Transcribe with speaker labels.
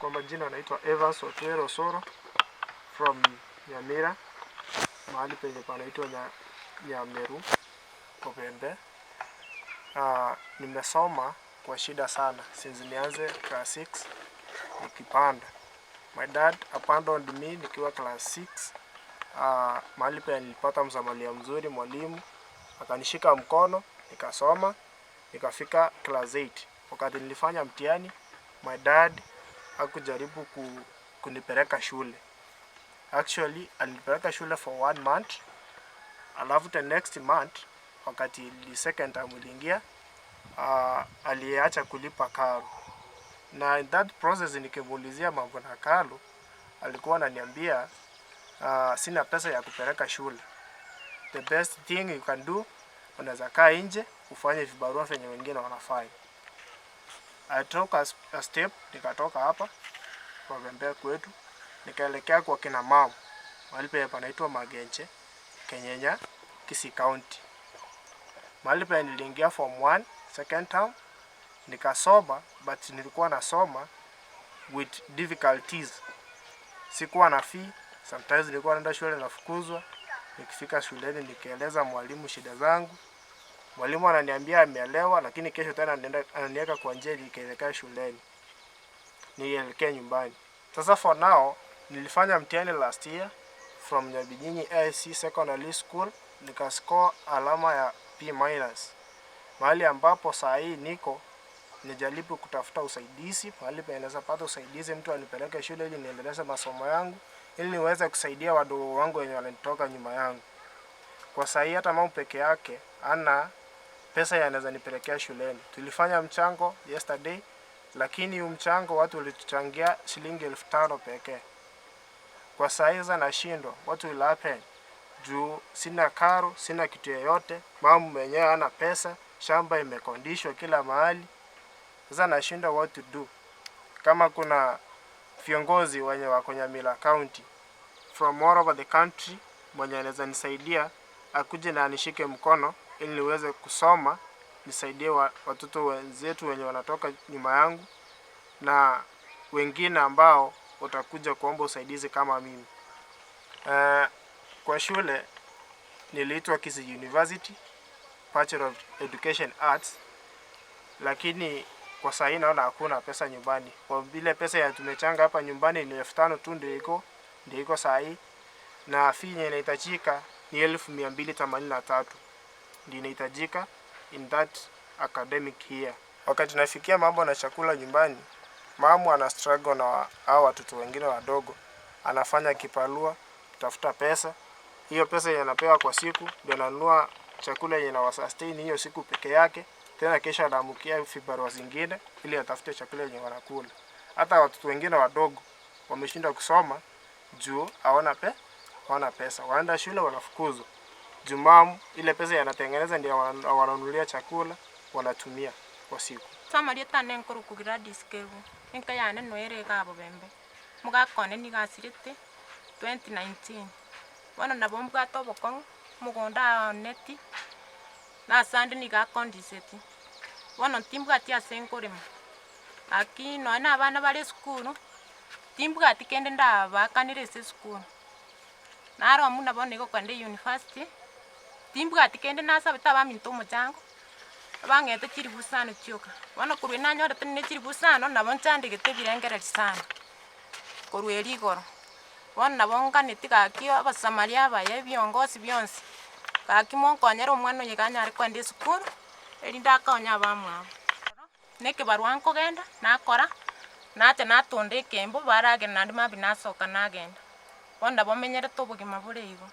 Speaker 1: Kwa majina naitwa Evans Otwero Osoro from Nyamira, mahali penye panaitwa Nyameru Kopembe. Nimesoma kwa shida sana since nianze class 6 nikipanda. My dad abandoned me nikiwa class 6. Mahali penye nilipata msamaria mzuri, mwalimu akanishika mkono, nikasoma, nikafika class 8. Wakati nilifanya mtihani, my dad hakujaribu kunipeleka shule. Actually, alinipeleka shule for one month, alafu the next month wakati the second term iliingia, aliacha kulipa karo. Na in that process nikimuulizia mambo na karo, alikuwa ananiambia sina pesa ya kupeleka shule. The best thing you can do, unaweza kaa nje ufanye vibarua vyenye wengine wanafanya. I took a step, nikatoka hapa kwa Pembe kwetu, nikaelekea kwa kina mama mahali penye panaitwa Magenche, Kenyenya, Kisii County. Mahali penye niliingia form 1 second term nikasoma, but nilikuwa nasoma with difficulties. Sikuwa na fee, sometimes nilikuwa naenda shule nafukuzwa. Nikifika shuleni nikieleza mwalimu shida zangu, mwalimu ananiambia ameelewa, lakini kesho tena ananiweka kwa njia nikielekea shuleni, nielekee nyumbani. Sasa for now nilifanya mtihani last year from Nyabinyinyi AIC Secondary School, nikascore alama ya B minus, mahali ambapo saa hii niko nijaribu kutafuta usaidizi mahali penye naweza pata usaidizi, mtu anipeleke shule ili niendeleze masomo yangu, ili niweze kusaidia wadogo wangu wenye wananitoka nyuma yangu. Kwa saa hii hata mama peke yake ana pesa ya anaweza nipelekea shuleni. Tulifanya mchango yesterday, lakini huu mchango watu walituchangia shilingi 5,000 pekee. Kwa saa hii sasa nashindwa what will happen juu sina karo, sina kitu yoyote, mama mwenyewe hana pesa, shamba imekondishwa kila mahali. Sasa nashindwa what to do. Kama kuna viongozi wenye wako Nyamira County from all over the country mwenye anaweza nisaidia akuje na anishike mkono ili niweze kusoma, nisaidie watoto wenzetu wenye wanatoka nyuma yangu na wengine ambao watakuja kuomba usaidizi kama mimi. Kwa shule niliitwa Kisii University, Bachelor of Education Arts, lakini kwa saa hii naona hakuna pesa nyumbani. Kwa vile pesa ya tumechanga hapa nyumbani ni 5,000 tu ndio iko saa hii, na fee yenye inahitajika ni 283,000 ndio inahitajika in that academic year. Wakati nafikia mambo na chakula nyumbani, mama ana struggle na hao watoto wengine wadogo, anafanya kibarua kutafuta pesa. Hiyo pesa yenye anapewa kwa siku ndio ananunua chakula yenye inawasustain hiyo siku peke yake. Tena kesho anaamukia vibarua zingine ili atafute chakula yenye wanakula. Hata watoto wengine wadogo wameshindwa kusoma juu hawana pesa, waenda shule wanafukuzwa. Juu mum ile pesa yanatengeneza ndio wananunulia chakula wanatumia kwa siku.
Speaker 2: Samaria tane nkoruku Gladys Kerubo enka yane noere iga bobembe mogakone nigo asirete 2019. Bono nabo mbwate obokong'u omogondo aoneti, na asande nigo akondiseti, bono ntimbwati ase nkorema, lakini nonye na abana bare esukuru, timbwati kende ndabakanire ase esukuru. Naro muna bono igo kogenda university, timbwati kende nasabete abaminto omochango, bang'ete chiribu isano chioka. Bono korwa nanyorete ne chiribu isano, nabo nchandegete ebirengereri sana, korwa erio igoro. Bono nabo nganeti gaki abasamaria abaya ebiongozi bionsi, gaki monkonyere omwana oyo iga anyare kogenda esukuru, erinde akonye abamwabo. Na ekebarua nkogenda, nakora, nacha natunda ekembo, baragera naende mambia nasoka nagenda. Bono nabo menyerete obogima bore igo.